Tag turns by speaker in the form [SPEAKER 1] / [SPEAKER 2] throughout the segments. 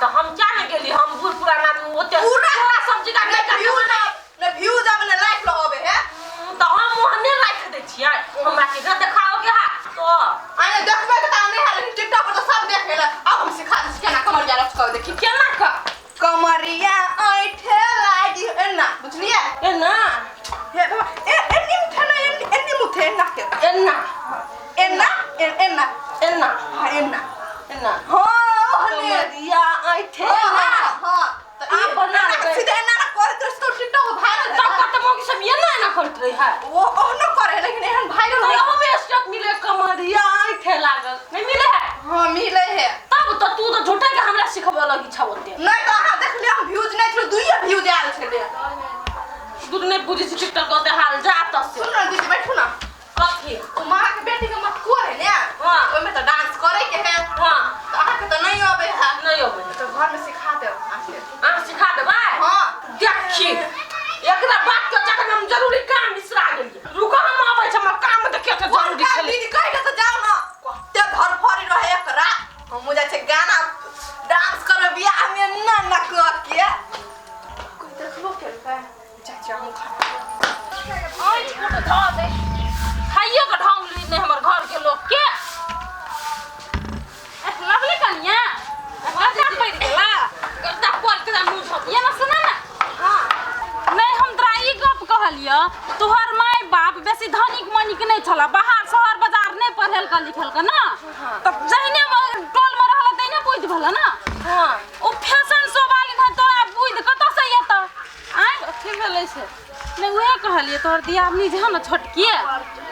[SPEAKER 1] तो हम क्या ने गेली हम बूढ़ पुराना आदमी ओते
[SPEAKER 2] पूरा
[SPEAKER 1] तोरा सब जगह
[SPEAKER 2] ने
[SPEAKER 1] नहीं
[SPEAKER 2] व्यूज ने व्यूज आवे ने लाइक लगावे है।
[SPEAKER 1] तो हम ओहने राख दै छियै, हमरा के न देखाओगे हा तो
[SPEAKER 2] आने देखबे के त नहीं है, लेकिन टिकटॉक पर तो सब देखे ला। अब हम सिखा दै छी केना कमरिया लचकावे, देखी
[SPEAKER 1] केना का
[SPEAKER 2] कमरिया ऐठे लागी एना, बुझलियै?
[SPEAKER 1] एना
[SPEAKER 2] हे बाबा, ए एनी मुठे ना, एनी एनी मुठे एना के
[SPEAKER 1] एना
[SPEAKER 2] एना एना
[SPEAKER 1] एना
[SPEAKER 2] हाँ एना
[SPEAKER 1] एना
[SPEAKER 2] हाँ ओहने
[SPEAKER 1] कमरिया ऐठे
[SPEAKER 2] हाँ
[SPEAKER 1] ला।
[SPEAKER 2] हाँ तो
[SPEAKER 1] आ
[SPEAKER 2] ई
[SPEAKER 1] बना
[SPEAKER 2] एना
[SPEAKER 1] लेबै।
[SPEAKER 2] सीधे एना ना करैत रहै छै तो टिकटॉक पर वायरल
[SPEAKER 1] तब
[SPEAKER 2] है।
[SPEAKER 1] कत मौगी सब एना एना करैत रहे है।
[SPEAKER 2] वो ओहनो करे है, लेकिन एहन वायरल
[SPEAKER 1] तो
[SPEAKER 2] है।
[SPEAKER 1] एहो में स्टेप मिले कमरिया ऐठे लागल नहीं मिले है।
[SPEAKER 2] हाँ मिले है।
[SPEAKER 1] तब तो तू तो झूठे के हमरा सिखबे लगी छौ ओते।
[SPEAKER 2] नहीं तो अहाँ देखलियै हम व्यूज नहीं छलै, दुइये व्यूज आयल छलै।
[SPEAKER 1] दूध नहीं बुझै छी टिकटॉक के हाल जा त से।
[SPEAKER 2] सुन ना दीदी, बैठू ना।
[SPEAKER 1] कथी?
[SPEAKER 2] ओ माँ के बेटी के मटकोर है ने,
[SPEAKER 1] हाँ।
[SPEAKER 2] ओहिमे तऽ डांस करे के है।
[SPEAKER 1] हाँ।
[SPEAKER 2] तऽ अहाँके तऽ नहीं अबै है।
[SPEAKER 1] नहीं अबै है।
[SPEAKER 2] तऽ घर में सिखा देब अहाँके।
[SPEAKER 1] अहाँ सिखा देबै?
[SPEAKER 2] हाँ।
[SPEAKER 1] देखी एकरा बात के चक्कर में हम जरूरी काम बिसरा गेलियै। रुको हम अबै छी, हमर काम देखिए तऽ जरूरी छलै।
[SPEAKER 2] दीदी कहि के तऽ जाउ ना, कते धरफड़ी रहे एकरा। हम जाइ छै गाना डांस करबै बियाह में ना ना कह के। कोई देखबो केलकै? जाइ छी हमहूँ खाना।
[SPEAKER 1] आँखि फूट धऽ दे, खाइयो के ढंग ली नहि हमर घर के लोक के।
[SPEAKER 3] लवली कनिया गर्दा पड़ि गेला।
[SPEAKER 1] गर्दा पड़ि गेला मुँह धऽ।
[SPEAKER 3] ये ना सुना ना।
[SPEAKER 1] हाँ।
[SPEAKER 3] नहीं हम तोरा ई गप कहलियऽ, तोहर माय बाप बेसी धनिक मनिक नहीं छला, बाहर शहर बाजार नहीं पढ़ेलक लिखलक ना। तब जहिने टोल में रहल तहिने बुद्धि भेल ना।
[SPEAKER 1] हाँ।
[SPEAKER 3] ओ फैशन शो वाली है तोरा बुद्धि कतऽ से एतऽ? आँय?
[SPEAKER 1] कथी भेलै से?
[SPEAKER 3] नहीं उहे कहलियै तोहर दियादनी जे है ना छोटकी।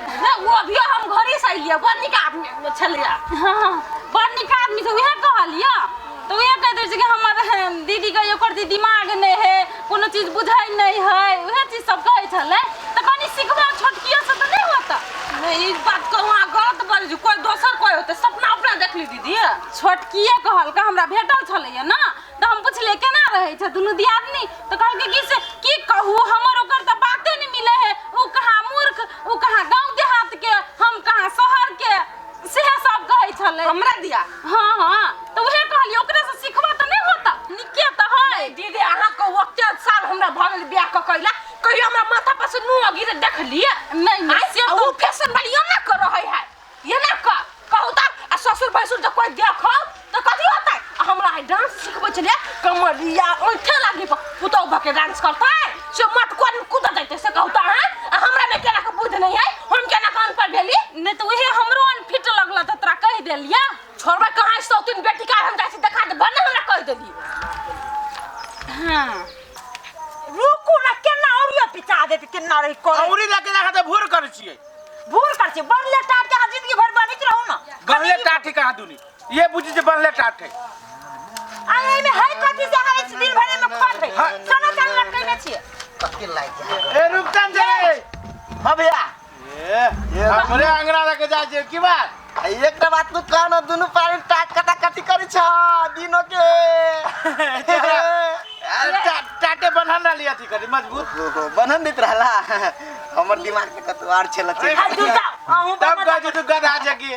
[SPEAKER 1] नहीं वो अभी हम घरे से अइलियै, बड़ नीक आदमी छलैया।
[SPEAKER 3] हाँ, बड़ नीक आदमी छै, उहे कहलियै। तऽ उहे कहि दै छै कि हमर दीदी के ओकर दीदी दिमाग नहि है, कोनो चीज बुझै नहि है, उहे चीज सब कहै छलै। तऽ कनि सिखबो छोटकियो से तऽ नहि होतै।
[SPEAKER 1] नहीं ई बात कहूँ अहाँ गलत बजै छी, कोइ दोसर कोइ होतै, सपना अपना देखली दीदी।
[SPEAKER 3] छोटकिए कहलकै, हमरा भेटल छलैया ना, तऽ हम पुछलियै केना रहै छै दुनू दियादनी, तऽ कहलकै कि से की कहू हमर ओकर तऽ बाते नहि मिलै है, ओ कहाँ मूर्ख, ओ कहाँ गाँव देहात के, हम कहाँ शहर के, सेहे सब कहै छलै
[SPEAKER 1] हमरा दिया।
[SPEAKER 3] हाँ हाँ, तऽ उहे कहलियै ओकरे से सिखबो तऽ नहि होतै, नीके तऽ है।
[SPEAKER 1] दीदी अहाँ के ओते साल हमरा भऽ गेल बियाह कऽ कइला, कहियो हमरा माथा पर से नुआ गिरे देखलियै?
[SPEAKER 3] नहीं, नहीं,
[SPEAKER 1] आँय?
[SPEAKER 3] से
[SPEAKER 1] आ
[SPEAKER 3] तऽ
[SPEAKER 1] ओ फैशन वाली एना कर रहै है, एना कर कहू तऽ, आ ससुर भैंसुर जे कोइ देखौ तऽ कथी होतै? आ हमरा आइ डांस सिखबै छलियै, कमरिया ऐठे लागी पुतहु भऽ के डांस करतै, से मटकोर में कूद जैतै, से कहू तऽ अहाँ? आ हमरा में केना के बुद्धि नहीं है, हम केना के अनपढ़ भेली?
[SPEAKER 3] नहीं तऽ उहे हमरो अनफिट लगल तऽ तोरा कहि देलियै।
[SPEAKER 1] छोड़बै कहाँ सौतीन बेटी का, हम जाइ छी देखा दे, भने हमरा कहि देली।
[SPEAKER 3] हाँ।
[SPEAKER 4] रुकू ना, केना औरियो पिचा देते, केना रही करे।
[SPEAKER 5] औरी लके देखा तऽ भूर करै छियै।
[SPEAKER 4] भूर करै छियै, बनले टाट के अहाँ जिंदगी भर बनैत रहू ना।
[SPEAKER 5] बनले टाट कहाँ दुनी, ये बुझी जे बनले टाट है।
[SPEAKER 4] आ एहिमे है कथी से अहाँ इस दिन भर एहिमे खल है?
[SPEAKER 5] हाँ।
[SPEAKER 4] सोना चांदी लटकैने छियै।
[SPEAKER 6] कथी लागि गेल?
[SPEAKER 5] ए रूपचंद जी।
[SPEAKER 6] हाँ भैया।
[SPEAKER 5] ए, हमरे अंगना लगे जाइ छियै की बात?
[SPEAKER 6] आ एकटा बात तू कह न, दुनू प्राणी टाट कटा कथी करै छ दिनो के?
[SPEAKER 5] टाटे बन्हन रहली अथी करी मजबूत।
[SPEAKER 6] ओहो, बन्हन दैत रहला। हमर दिमाग में कतौ आर छल
[SPEAKER 5] अरे,
[SPEAKER 4] हाय, दूर जाओ, अहूँ
[SPEAKER 5] तब
[SPEAKER 4] बन्हन
[SPEAKER 5] कहै छी तू गधा जकी।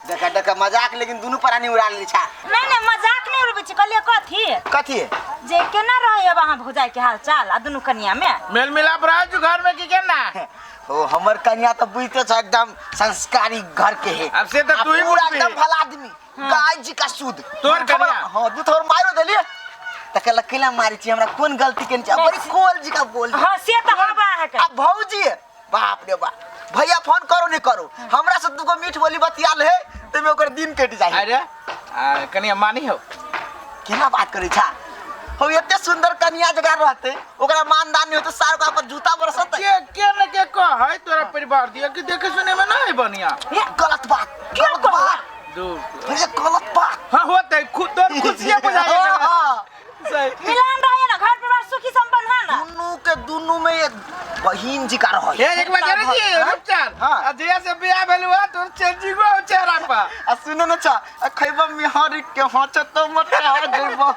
[SPEAKER 6] देखा देखा मजाक, लेकिन दुनू प्राणी उड़ा लेले छा।
[SPEAKER 4] नहीं नहीं मजाक नहीं उड़बै छी, कहलियै कथी?
[SPEAKER 6] कथी?
[SPEAKER 4] जे केना रहै अब अहाँ भौजाई के हाल चाल आ दुनू कनिया में?
[SPEAKER 5] मेल मिलाप रहै छौ घर में की केना?
[SPEAKER 6] हो हमर कनिया तो बुझते छ एकदम संस्कारी घर के है।
[SPEAKER 5] अब से तो
[SPEAKER 6] आ
[SPEAKER 5] तू ही
[SPEAKER 6] पूरा
[SPEAKER 5] बुझबी।
[SPEAKER 6] एकदम भला आदमी, गाय जी का सूद।
[SPEAKER 5] तोहर कनिया?
[SPEAKER 6] हाँ, दू थोर मारो देलिए त कहलक केला मारी छी, हमरा कोन गलती केने छी? आ बड़ी कोल जी का बोल।
[SPEAKER 4] हाँ से तऽ हवा अहाँके।
[SPEAKER 6] आ भौजी बाप रे बाप, भैया फोन करो नहीं करो, हमरा से दूगो मीठ बोली बतियाल है ते में ओकर दिन कटि जाए।
[SPEAKER 5] अरे आ, कनिया मानी हो?
[SPEAKER 6] केना बात करै छा? हो एते सुंदर कनिया जगह रहते, ओकरा मानदान नहीं होते, सार ओकरा पर जूता बरसते।
[SPEAKER 5] के के न के कहै तोरा परिवार दिया कि देखे सुने में नहीं बढ़िया।
[SPEAKER 6] ये गलत बात, गलत बात।
[SPEAKER 5] दूर।
[SPEAKER 6] ये गलत बात।
[SPEAKER 5] हाँ होते खुद तोर खुशियां बुझा
[SPEAKER 6] हाँ, हाँ।
[SPEAKER 5] सही।
[SPEAKER 4] मिलान रहे ना, घर परिवार सुखी संपन्न है ना।
[SPEAKER 6] दुनू के दुनू में एक बहिन जी का रहे।
[SPEAKER 5] हे एक बार जाने छी रूपचंद।
[SPEAKER 6] हाँ।
[SPEAKER 5] आ जहिया से बियाह भेल हुआ तोर चेंजिंग हो चेहरा पर।
[SPEAKER 6] आ सुनो न छा, आ खैबा मिहारी के हाथ तो मोटा जइबो।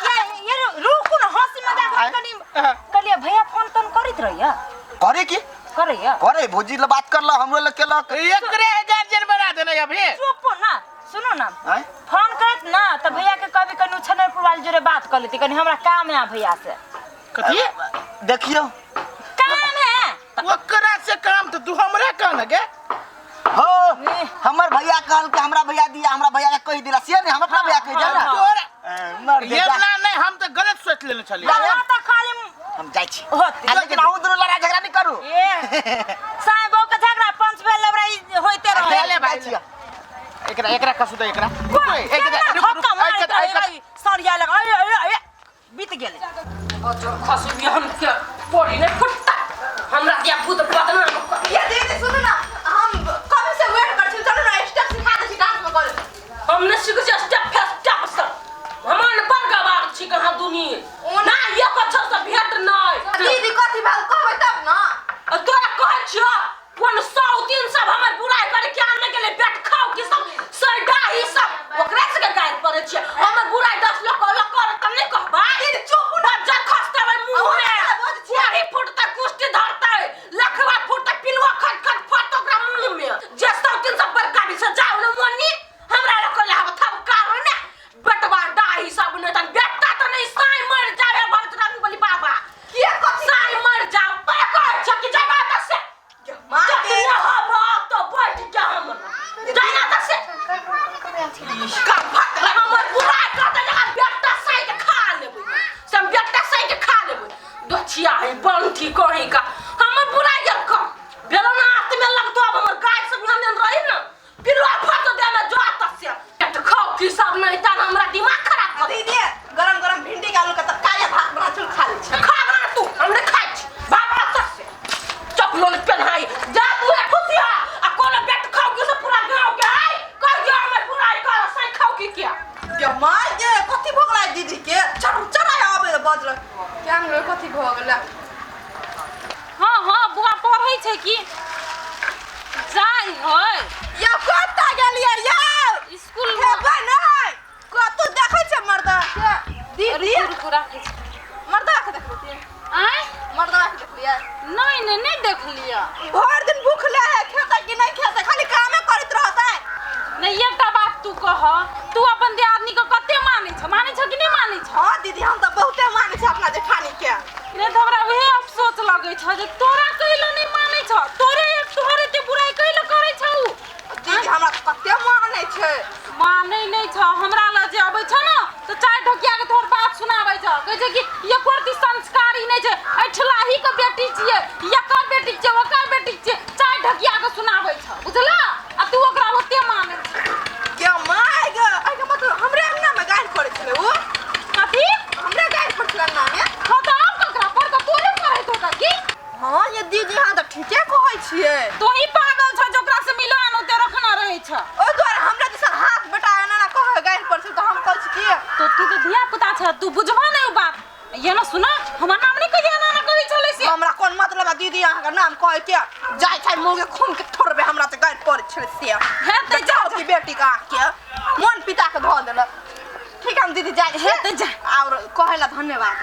[SPEAKER 4] ये ये रुकू ना, हंसी मजाक
[SPEAKER 6] आय।
[SPEAKER 4] कनी कहलियै भैया फोन तोन करैत रहिया?
[SPEAKER 6] करे की?
[SPEAKER 4] करैया?
[SPEAKER 6] करे, भौजी ले बात करला, हमरो ले केलक।
[SPEAKER 5] एकरे गार्जियन बना देने अभी।
[SPEAKER 4] चुप ना, सुनो ना।
[SPEAKER 6] आय?
[SPEAKER 4] फोन करैत जात ना त भैया के कभी कनु छनरपुर वाले जोरे बात कर लेती, कनी हमरा काम है भैया से।
[SPEAKER 5] कथी?
[SPEAKER 6] देखियो
[SPEAKER 4] काम है।
[SPEAKER 5] ओकरा से काम तो तू हमरा कहन गे।
[SPEAKER 6] हो हमर भैया कहल के हमरा भैया दिया, हमरा भैया के कहि दिला से नहीं, हम अपना भैया कहि दिया ना।
[SPEAKER 5] तोरा
[SPEAKER 6] मर दे
[SPEAKER 5] ये
[SPEAKER 6] जा।
[SPEAKER 5] ना नहीं, हम तो गलत सोच लेने छलिए।
[SPEAKER 4] हाँ तो खाली
[SPEAKER 6] हम जाइ छी।
[SPEAKER 4] होते।
[SPEAKER 6] आ लेकिन अहूँ दुनू लड़ाई झगड़ा नहीं करू।
[SPEAKER 4] ए साईं बहू के झगड़ा पंच भेल लड़ाई होइते रहे।
[SPEAKER 5] ले भाई,
[SPEAKER 6] जाइ छी।
[SPEAKER 5] एकरा एकरा कसू दे एकरा। रुक एक रुक रुक
[SPEAKER 4] धक्का मार
[SPEAKER 5] एक
[SPEAKER 4] के सरिया लगा ए ए ए बीत गेलै।
[SPEAKER 1] बजर खसू हम के पड़ी नहीं फुटता हमरा दिया भूत बदनाम कर।
[SPEAKER 2] ये दीदी सुनू ना, हम कभी से वेट कर छी, चलू ना स्टेप सिखा दे छी डांस में कर।
[SPEAKER 1] हम नहीं सीख छी स्टेप फेस स्टेप सब। हमन बड़ गवार छी कहाँ दुनी ना एक अक्षर से भेट नहीं।
[SPEAKER 2] दीदी कथी भेल कहबै तब ना।
[SPEAKER 1] आ तोरा कहै छियो कोन 103 सब हमर बुराई करे के आने गेलै बेट खाओ की सब सरडाही सब ओकरा से के गारि पड़ै छियै। हमर बुराई 10 लोग कहलक कर तब नहीं कहबै।
[SPEAKER 2] दीदी चुप
[SPEAKER 1] ना बज्जर खसतै मुँह में,
[SPEAKER 2] अहाँ बजै छियै।
[SPEAKER 1] कोढ़ी फुटतै, कुश्ती धरतै, लखवा फुटतै, पिलुआ खट खट फटतै ओकरा मुँह में। जे 103 सब बड़का भी से जाउ ने मोनी हमरा लग कहले आब थपकार ने बेटवा डाही सब नहीं तन बेटा त नहीं साई मर जावे भजरंग बली बाबा।
[SPEAKER 2] किया कथी?
[SPEAKER 1] साई मर जाओ पर कहै छ कि जाबा त से
[SPEAKER 2] माँ
[SPEAKER 1] जब
[SPEAKER 2] के
[SPEAKER 1] न हब तो बैठ जा हमरा जाना त से का फट हमर बुराई करते जगह बेटा साई के खा लेबै, से हम बेटा साई के खा लेबै। दोछिया है बंठी कहीं का हमर बुराई जब कर बेलो ना हाथ में लगतो। अब हमर गाय सब यहाँ रही ना पिलुआ फट दे में जो त से पेट खाओ की सब नहीं तन हमरा दिमाग खराब कर।
[SPEAKER 2] दीदी गरम गरम भिंडी के आलू के तरकारी भात बना चुल खा लै छी।
[SPEAKER 1] खा ना तू, हम नहीं खाइ छी बाबा त से चपलो ने पेन्हाई जा तू ए खुशिया आ कोनो बेट खाओ की से पूरा गांव के है कह दियो हमर बुराई कर साई खाओ की क्या।
[SPEAKER 2] के माय के कथी भऽ गेलै दीदी के चढ़ चढ़ाय आबे बजल क्या हम कथी भऽ गेलै।
[SPEAKER 3] हाँ हाँ बुआ पढ़ै छै की जाय होय
[SPEAKER 2] या कतऽ गेलियै यौ?
[SPEAKER 3] स्कूल में
[SPEAKER 2] हेबै नहि कतौ देखै छै मर्दा के दीदी।
[SPEAKER 3] रुकू रुकू राखै छी।
[SPEAKER 2] मर्दा के देखलियै?
[SPEAKER 3] आँय
[SPEAKER 2] मर्दा के देखलियै?
[SPEAKER 3] नहीं नहीं नहीं देखलियै।
[SPEAKER 2] भरि दिन भूखले है, खेतै कि नहि खेतै, खाली कामे करैत रहतै।
[SPEAKER 3] नहीं एकटा बात तू कह, तू अपन दियादनी के कते मानै छ, मानै छ कि नहीं मानै छ?
[SPEAKER 2] हाँ दीदी हम तऽ बहुते मानै छी अपना जेठानी के।
[SPEAKER 3] नहीं तऽ हमरा वहे अफसोस लगै छ जे तोरा कैला नहीं मानै छ, तोरे तोहरे एते बुराई कैला करै छ उ।
[SPEAKER 2] दीदी हमरा कते मानै छै।
[SPEAKER 3] मानै नहीं छ, हमरा लग जे अबै छ न तऽ चारि ढोकिया के तोहर बात सुनाबै छ, कहै छै कि एको संस्कारी नहीं छै, ऐठलाही के बेटी छियै, एकर बेटी छियै, ओकर बेटी छियै, चारि ढोकिया के सुनाबै छ बुझला। आ तू ओकरा ओते मानै छ।
[SPEAKER 2] के my गे, एहिके मतलब हमरे अंगना में गारि करै छलै उ।
[SPEAKER 3] कथी?
[SPEAKER 2] हमरे गारि करै छलै अंगना में।
[SPEAKER 3] हाँ तऽ आब ककरा पर तऽ तोरे पढ़ैत होतऽ की?
[SPEAKER 2] हाँ ये दीदी अहाँ तऽ ठीके कहै छियै।
[SPEAKER 3] तोही पागल छ जे ओकरा से मिलान ओते रखना रहै छ।
[SPEAKER 2] ओहि दुआरे हमरा दिसन हाथ बेटा एना एना कहै गारि पड़ै छै तऽ हम कहै छी की
[SPEAKER 3] तो तू तऽ धिया पुता छ, तू बुझबह नहि उ बात। ये ना सुना हमर नाम नहीं कहिए एना एना कहै छलै से।
[SPEAKER 2] हमरा कोन मतलब है दीदी अहाँके नाम कहै के, जाइ छै मुँह के खून के थोड़बे हमरा से गारि पड़ै छलै से।
[SPEAKER 3] हे तऽ जा
[SPEAKER 2] की बेटी के अहाँके मन पिता के धऽ देलक। ठीक है हम दीदी जाइ छी।
[SPEAKER 3] हे तऽ जा।
[SPEAKER 2] आओर कहै ला धन्यवाद।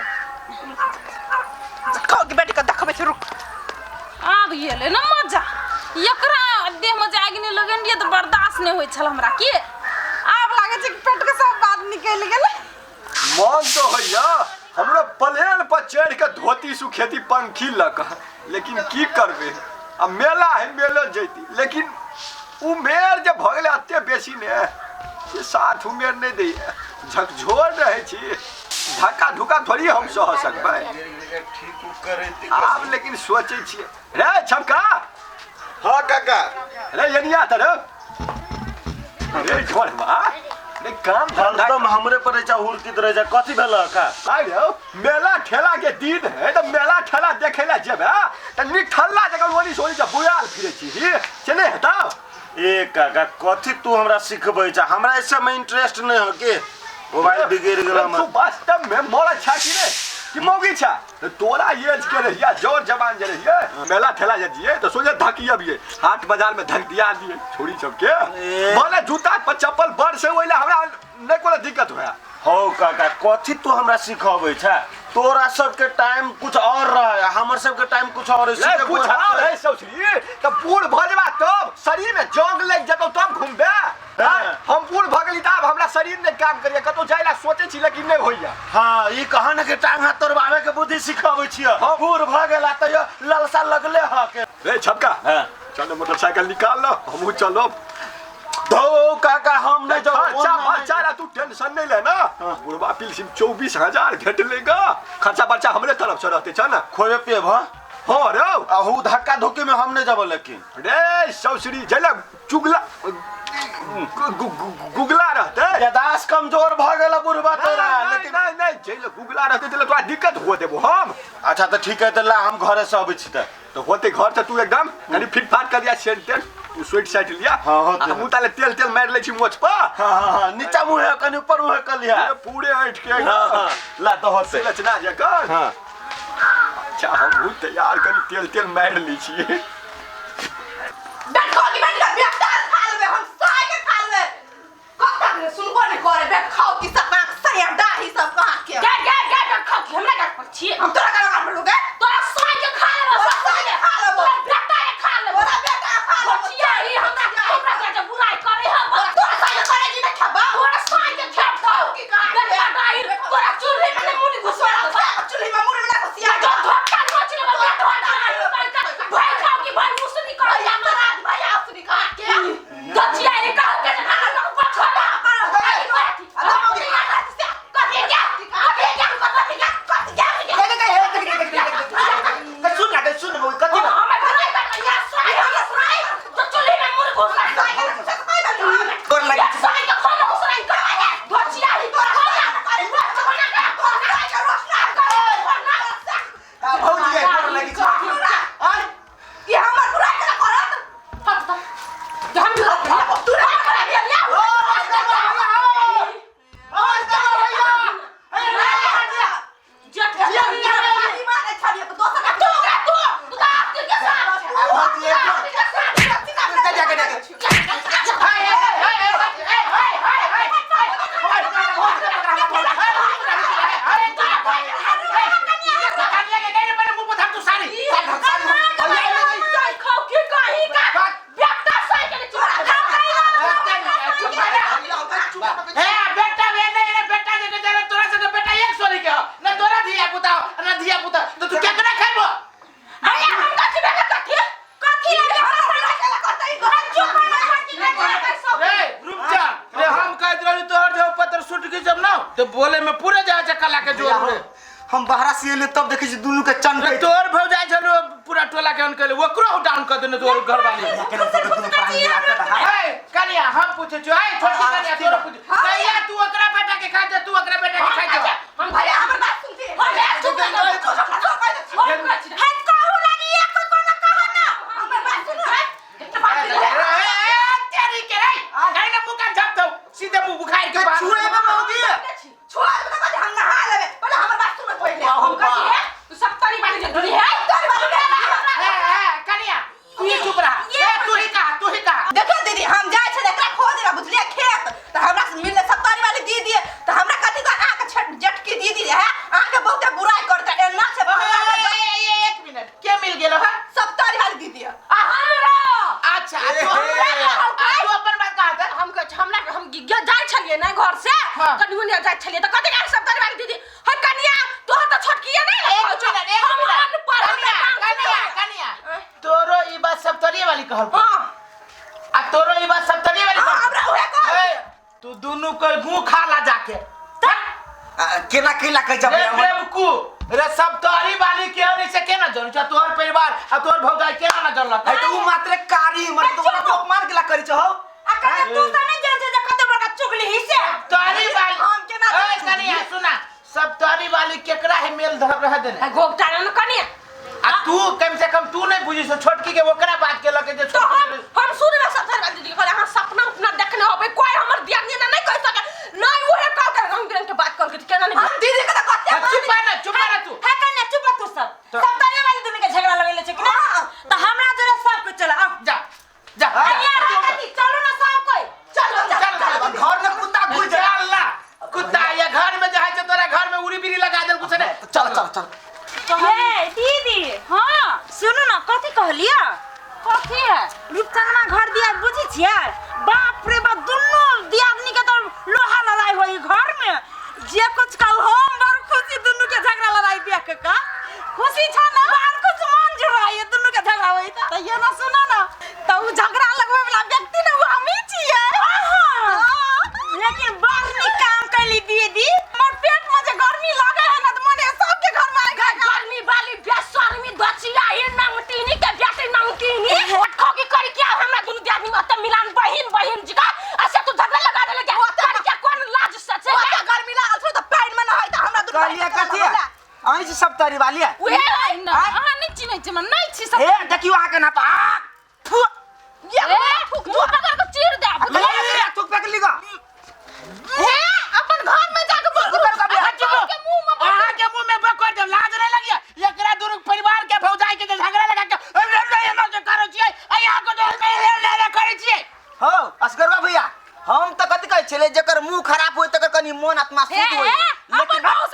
[SPEAKER 2] कह के बेटी के देखबै छी रुक।
[SPEAKER 3] आब गेलै ने मजा, एकरा देह में जे आगि नहि लगेने रहियै तऽ बर्दाश्त नहि होइ छल हमरा की। आब लागै छै कि पेट के सब बात निकलि गेलै।
[SPEAKER 7] मन तो होइया हमरो प्लेन पर चढ़ के धोती सुखेती पंखी लऽ कऽ, लेकिन की करबै आ मेला है मेलो जैती, लेकिन उमेर जे भऽ गेलै एते बेसी ने से साथ उमेर नहि दैया, झकझोर रहै छी, धक्का धुक्का थोड़ी हम सह सकबै। आब लेकिन सोचै छियै रे छमका।
[SPEAKER 8] हाँ काका।
[SPEAKER 7] रे एनिया तरफ रे छोड़बा रे काम धंधा
[SPEAKER 8] हरदम हमरे पर रहै छै हुरकित रहै छै, कथी भेल का?
[SPEAKER 7] आइ यौ मेला ठेला के दिन है तऽ मेला ठेला देखे ला जेबे तऽ निठल्ला जगह ओनी सोनी से बुआल फिरै छी से नहि हेतौ?
[SPEAKER 8] ए काका कथी तू हमरा सिखबै छ, हमरा एहि सबमे इंटरेस्ट नहि हो के मोबाइल बिगड़ि गेल हमर।
[SPEAKER 7] तू वास्तव में मरद छा कि नहि कि मौगी छा? तऽ तोरा एज के रहिया जोर जवान जे रहिए मेला ठेला जे जिए तऽ सोझे धकिया अबिए हाट बाजार में धक दिया दिए छोड़ी सबके भले जूता पर चप्पल बड़ से ओइला हमरा नहि कोनो दिक्कत होया।
[SPEAKER 8] हौ काका कथी तू हमरा सिखबै छ, तोरा सबके टाइम कुछ और रहे हमर सबके टाइम कुछ और है।
[SPEAKER 7] कुछ और है सौसरी तऽ बूढ़ भऽ जेबा तब शरीर में जंग लागि जेतौ तब घुमबे। हम बूढ़ भऽ गेली तऽ आब हमरा हमरा शरीर नहि काम करैया, कतौ जाय ला सोचै छी लेकिन नहि होइया।
[SPEAKER 8] हाँ, ई कहा न के टांग हाथ तोड़बावे के बुद्धि सिखाबै छियै।
[SPEAKER 7] हाँ।
[SPEAKER 8] बूढ़ भऽ गेला तैयो ललसा लगले ह के।
[SPEAKER 7] रे छपका,
[SPEAKER 8] हाँ।
[SPEAKER 7] चलो मोटरसाइकिल निकाल लो, हमहूँ चलब।
[SPEAKER 8] धौ काका, हम नहीं जाऊ।
[SPEAKER 7] खर्चा बर्चा ला तू टेंशन नहीं ले ना। बुढ़वा पिलसिम 24,000 भेटलेगा, खर्चा बर्चा हमरे तरफ से रहते छ ना।
[SPEAKER 8] खोबे पिए भ।
[SPEAKER 7] हाँ रे।
[SPEAKER 8] आहू धक्का धुक्की में हम नहीं जाबो लेकिन।
[SPEAKER 7] रे सौसरी जला चुगला गुगला रहते।
[SPEAKER 8] यादाश्त कमजोर भ गेल बुढ़वा तोरा।
[SPEAKER 7] लेकिन नहीं नहीं, जैले गुगला रहते तैले तोरा दिक्कत हो देबो हम।
[SPEAKER 8] अच्छा तो ठीक है, तो ला हम घरे से अबै छी।
[SPEAKER 7] तो होते घर से तू एकदम कनी फिट फाट कर दिया, सेंट तेल तू स्वीट साइट लिया।
[SPEAKER 8] हाँ, होते।
[SPEAKER 7] हम ताले तेल तेल मार ले छी मोछ पर।
[SPEAKER 8] हाँ हाँ हाँ, नीचा मुँह है कनी ऊपर मुँह कर लिया।
[SPEAKER 7] पूरे ऐठ के।
[SPEAKER 8] हाँ हाँ, ला तो होते।
[SPEAKER 7] रचना जकर।
[SPEAKER 8] हाँ।
[SPEAKER 7] अच्छा हम तैयार कनी तेल तेल मार ली छी।
[SPEAKER 2] बैठ खाओ की बैठ बेटा खा लेबे, हम साय के खा लेबे। कब तक ने सुनबो नहीं करे, बैठ खाओ की सब आंख सया डाही सब कहां के।
[SPEAKER 1] गे गे गे बैठ खाओ की हमरा घर पर छी।
[SPEAKER 2] हम तोरा घर पर लोगे,
[SPEAKER 1] तोरा साय के खा लेबो,
[SPEAKER 2] तोरा साय के खा लेबो,
[SPEAKER 1] तोरा बेटा के खा लेबो,
[SPEAKER 2] तोरा बेटा खा लेबो।
[SPEAKER 1] बचिया ही हमरा हमरा के बुराई करे हम।
[SPEAKER 2] तोरा साय के करे की नहीं खेबा,
[SPEAKER 1] तोरा साय के खेबो
[SPEAKER 2] की कहां
[SPEAKER 1] बेटा डाही, तोरा चूल्हे में मुनी घुसा देबो,
[SPEAKER 2] चूल्हे में मुनी ना घुसिया।
[SPEAKER 1] जो धोखा नोच लेबो बेटा डाही भाई खाओ की भाई मुसनी कर
[SPEAKER 2] भैया तोरा भैया उसनी कहां के
[SPEAKER 1] गचिया रे कहो के खाना लोग पछोड़ा
[SPEAKER 5] सुन ना, सुन कथी गोर लगे। भौजी के गोर लगे छी। आय तो बोले में पूरे जाए चक्का के जोर रे।
[SPEAKER 6] हम बाहर से एले तब देखे छी दुनू के चन
[SPEAKER 5] रे तोर भौजाई छलो पूरा टोला के अनकले ओकरो डाउन कर देने तोर घर वाली। ए कनिया हम पूछे छु, ए छोटी कनिया तोरो पूछ, कहिया तू ओकरा बेटा के खा जा, तू ओकरा बेटा के खा जा।
[SPEAKER 1] हम भैया हमर बात सुनती हम चुप रह
[SPEAKER 4] है कहू लागी एक कोनो कह ना
[SPEAKER 2] हमर बात सुन।
[SPEAKER 5] ए तेरी के रे काहे ना मुंह कान झाप दो, सीधे मुंह बुखार के बाहर
[SPEAKER 6] छुए में मौगी
[SPEAKER 2] छुआ देबे त हम नहा लेबे, पहिले हमर बात सुन पहिले।
[SPEAKER 1] हम कथी है तू सब तारी बाली जे धरी है
[SPEAKER 2] तोरी बाली
[SPEAKER 5] ए ए कनिया तू ही चुप रहा, ए तू ही कहा, तू ही कहा।
[SPEAKER 2] देखो दीदी हम जाय छे एकरा खोज ला बुझलिए खेत, त हमरा से मिलले सब तारी वाली दीदी, त हमरा कथी का आके छट जटकी दीदी है, आके बहुत बुराई करता एना छे।
[SPEAKER 5] एक मिनट के मिल गेलो है
[SPEAKER 2] सब तारी वाली दीदी
[SPEAKER 1] आ हमरा।
[SPEAKER 5] अच्छा तो हमरा तू अपन बात कहा था।
[SPEAKER 1] हम हमरा हम जाय छलिए ना घर से कनियो ने जाय छलिए त कथी का सब तारी वाली दीदी ह कनिया तोहर त छोटकिया नहीं
[SPEAKER 5] एक मिनट एक मिनट कनिया कनिया तोरो ई बात सब तोरी वाली कहल।
[SPEAKER 1] हां
[SPEAKER 5] आ तोरो ई बात सब तोरी वाली
[SPEAKER 2] हां हमरा उहे कह।
[SPEAKER 5] तू दोनों के मुंह खा ला जाके
[SPEAKER 6] केला केला कह जा
[SPEAKER 5] रे बेवकू रे सब तोरी वाली के नहीं से केना जन छ तोहर परिवार आ तोहर भौजाई केना ना जनलक।
[SPEAKER 6] ए तो उ मात्र कारी मर तोरा तो अपमान केला करी छ हो।
[SPEAKER 4] आ कनिया तू त नहीं जान छे जे कते बड़का चुगली ही से
[SPEAKER 5] तोरी वाली
[SPEAKER 2] हम केना
[SPEAKER 5] ए कनिया सुना, सब तोरी वाली केकरा है मेल धर रह देने
[SPEAKER 1] गोपटा न कनिया
[SPEAKER 5] आ तू कम से कम तू नहीं बुझी सो छोटकी के ओकरा बात के लके जे
[SPEAKER 1] तो हम सुनबे सब तोरी वाली दीदी के अहाँ सपना उपना देखने होबे कोई हमर दियादनी ना नहीं कह सके नहीं उहे कह के रंग बिरंग के बात कर के केना नहीं।
[SPEAKER 2] हम दीदी के त कते
[SPEAKER 5] चुप ना, चुप ना तू।
[SPEAKER 4] है कन्या चुप तू सब सब तोरी वाली दुनू के झगड़ा लगेले छै कि ना, त हमरा जोरे सब कुछ चला आओ
[SPEAKER 5] जा जा
[SPEAKER 4] कन्या कथी चलू ना सब कोई
[SPEAKER 2] चलो चलो चलो
[SPEAKER 6] घर में कुत्ता घुस जा
[SPEAKER 5] चल ना कुत्ता ये घर में जाए तोरा घर में उड़ी बिरी लगा देल कुछ नहीं।
[SPEAKER 6] चल चल चल
[SPEAKER 4] हे दीदी।
[SPEAKER 3] हां
[SPEAKER 4] सुनू ना कथी कहलिया
[SPEAKER 3] कथी है
[SPEAKER 4] रूपचनमा घर दिया बुझी छियै, बाप रे बाप दुनू दियादनी के तो लोहा
[SPEAKER 6] कहलिए कथी अहीं से सब तरी वाली है
[SPEAKER 3] उहे है ना
[SPEAKER 6] आँय?
[SPEAKER 3] अहाँ नहि चिन्है छी हमरा नहि छी सब
[SPEAKER 6] हे देखियो अहाँ के ना पा फु
[SPEAKER 3] ए, मुँह पकड़ के चीर दे
[SPEAKER 6] ए, थूक फेंक लीगा
[SPEAKER 3] हे अपन घर में जाके बोलू
[SPEAKER 6] रुको, रुको,
[SPEAKER 3] अपन
[SPEAKER 5] चुप।
[SPEAKER 3] के मुंह में
[SPEAKER 5] अहाँ के मुंह में बकर देब लाज नहीं लगिया एकरा दुनू परिवार के भौजाई के जे झगड़ा लगा के एना के करै छियै आ यहाँ के जे करै छियै
[SPEAKER 6] हो असगरवा भैया हम त कथी कहै छलै जेकर मुंह खराब होय तकर कनी मन आत्मा
[SPEAKER 3] हे
[SPEAKER 6] शुद्ध होय
[SPEAKER 3] अपन
[SPEAKER 6] लेकिन
[SPEAKER 3] भौजाई